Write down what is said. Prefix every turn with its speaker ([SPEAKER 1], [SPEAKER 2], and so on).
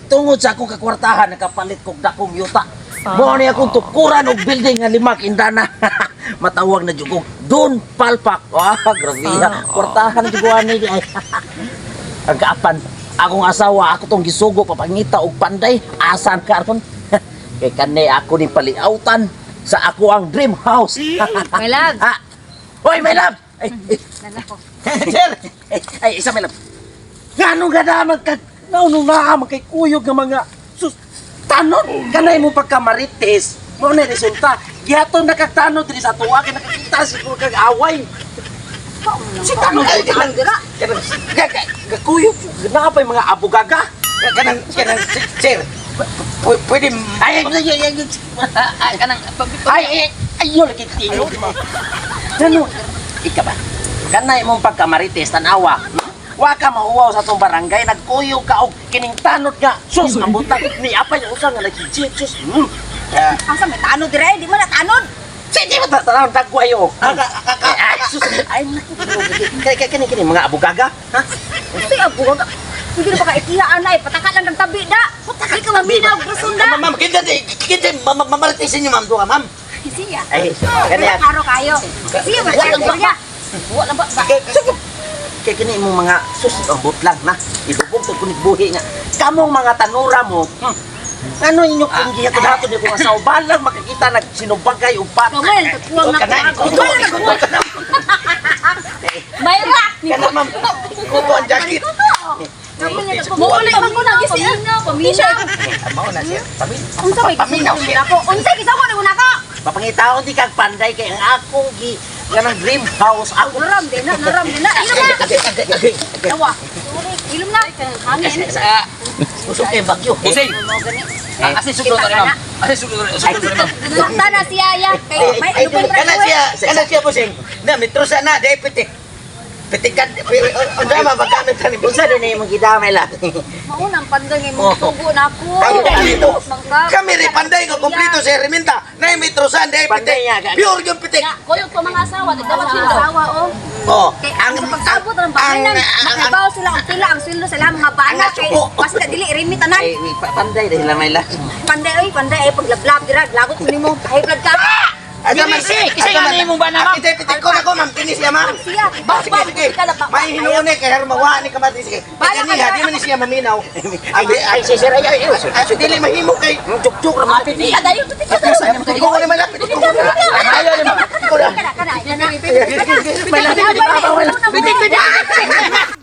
[SPEAKER 1] Tungod sa akong kakwartahan, nakapalit kog dakong yuta. Mao ni akong tukuran og building nga lima indana. Matawag na jud kog Don Palpak. Ah, grabe ha. Kwartahan jud ko ani di ay. Ang kaapan, akong asawa ako tong gisugo papangita og panday. Asan ka ron? Kay kani ako ni paliawtan sa ako ang dream house.
[SPEAKER 2] My love.
[SPEAKER 1] Ah. Hoy, my love. Ay, ay,
[SPEAKER 2] Nalako.
[SPEAKER 1] Sir! Ay, ay, isa may love. Ngano nga naman ka, ngano nga man kay kuyog nga mga, sus, tanod, kanay mo pagkamarites, mo na resulta. Gihaton nakagtanod diri sa tuwa, kay nakakita siguro kag away. Si tanod, ay, kanang, kanang, gakuyog, napay mga abugaga.
[SPEAKER 3] Kanang, kanang, sir, pwede,
[SPEAKER 1] Ay, ay, ay, ay,
[SPEAKER 2] Ah, kanang
[SPEAKER 1] ay, ay, ay, yun, lagi tiyo. Ngano, ika ba? Kanay mong pagkamarites, tanawa. Wa ka mauwaw sa tong barangay, nagkuyog ka og kining tanod nga. Sus, ang butang ni apay usa nga nagigit. Sus.
[SPEAKER 2] Asa may tanod dire, di mo na tanod.
[SPEAKER 1] Sige mo tanaw dagway oh. Ay, sus, ay naku. Kani kani kani mga abugaga, ha?
[SPEAKER 2] Uy, abo ka. Sige na baka ikiha anay, pataka lang ng tabi da. Di ka maminaw rason da.
[SPEAKER 3] Ma'am, ma'am, kinsa, kinsa, mamarites inyo, ma'am, duha, ma'am.
[SPEAKER 2] Siya.
[SPEAKER 1] Ay, kani
[SPEAKER 2] Wala karo kayo. Siya ba siya? Siya. Wala ba?
[SPEAKER 1] Kay kini imong mga sus ang butlang na ilubog to kunig buhi nga. Kamong mga tanura mo. Ano inyo kung gihatod hatod ni kung asawa balang makakita nagsinubagay og pat.
[SPEAKER 2] Kamel, kuwang na
[SPEAKER 3] Kanang,
[SPEAKER 2] kuwang. Mayra.
[SPEAKER 3] Kana, ma'am, kuto ang jacket.
[SPEAKER 2] Mo ulit man ko na paminaw, paminaw.
[SPEAKER 3] Mao na, sir.
[SPEAKER 2] Unsa may
[SPEAKER 3] Paminaw,
[SPEAKER 2] gisawa
[SPEAKER 3] sir.
[SPEAKER 2] nako? Unsa gisawa nako nako?
[SPEAKER 1] Papangitaon di kag panday kay ang akong gi ganang dream house ako.
[SPEAKER 2] Naram din na, naram din na. Ilom na. Dawa. Ilom na. Hangin.
[SPEAKER 3] Sa,
[SPEAKER 1] Usok kay bagyo.
[SPEAKER 4] Busing! Asa sulod na ma'am? Asa sulod na sulod na ma'am?
[SPEAKER 2] Sakta na siya ya. Kay may ano pa
[SPEAKER 3] kana siya, busing. Na, mitrusa na, di pitik. Pitikan, unsa ma magamit ni
[SPEAKER 1] Unsa din imong gidamay la?
[SPEAKER 2] Maunang panday ngay mo tugo na ako.
[SPEAKER 3] Ay, dito.
[SPEAKER 2] Mangka.
[SPEAKER 3] Kami rin panday ko kompleto sa herminta. Na mitrusan, di pitik.
[SPEAKER 1] Panday niya,
[SPEAKER 3] Pure yung pitik.
[SPEAKER 2] Koyog ko mga asawa, nagdawat sila. Asawa oh.
[SPEAKER 3] Oh,
[SPEAKER 2] Kay ang sa pagsabot ng bahanan, makabaw sila og pila ang sweldo sa ilang mga bana
[SPEAKER 3] Ang
[SPEAKER 2] kay
[SPEAKER 3] nasuko.
[SPEAKER 2] basta dili remit tanan.
[SPEAKER 1] Ay panday dahil lamay la.
[SPEAKER 2] Panday oy, panday ay paglablab dira, lagot ko nimo, high blood ka.
[SPEAKER 4] Kisi, kisi nga ni imong bana, ma'am.
[SPEAKER 3] Kita pitik ko na ko, ma'am. Kini siya, ma'am.
[SPEAKER 2] Siya,
[SPEAKER 3] Ba, sige, sige. May hinuon eh, kay Hermawa ni kamati. Sige.
[SPEAKER 2] Bala
[SPEAKER 3] Kaya
[SPEAKER 2] ka
[SPEAKER 3] niya,
[SPEAKER 2] na.
[SPEAKER 3] di man ni siya maminaw.
[SPEAKER 1] Ay, ay, sir, ay, ay, ay,
[SPEAKER 3] Ay, dili mahimo kay.
[SPEAKER 1] Juk-juk ra man.
[SPEAKER 2] Pitik ka dayon, pitik ka dayon.
[SPEAKER 3] Pitik ko na man lang, pitik ko na.
[SPEAKER 4] Ayaw ni ma'am.
[SPEAKER 3] Pitik ko na.
[SPEAKER 2] Kana kana kana.
[SPEAKER 3] Sige, sige, sige.
[SPEAKER 2] Pitik, pitik, pitik.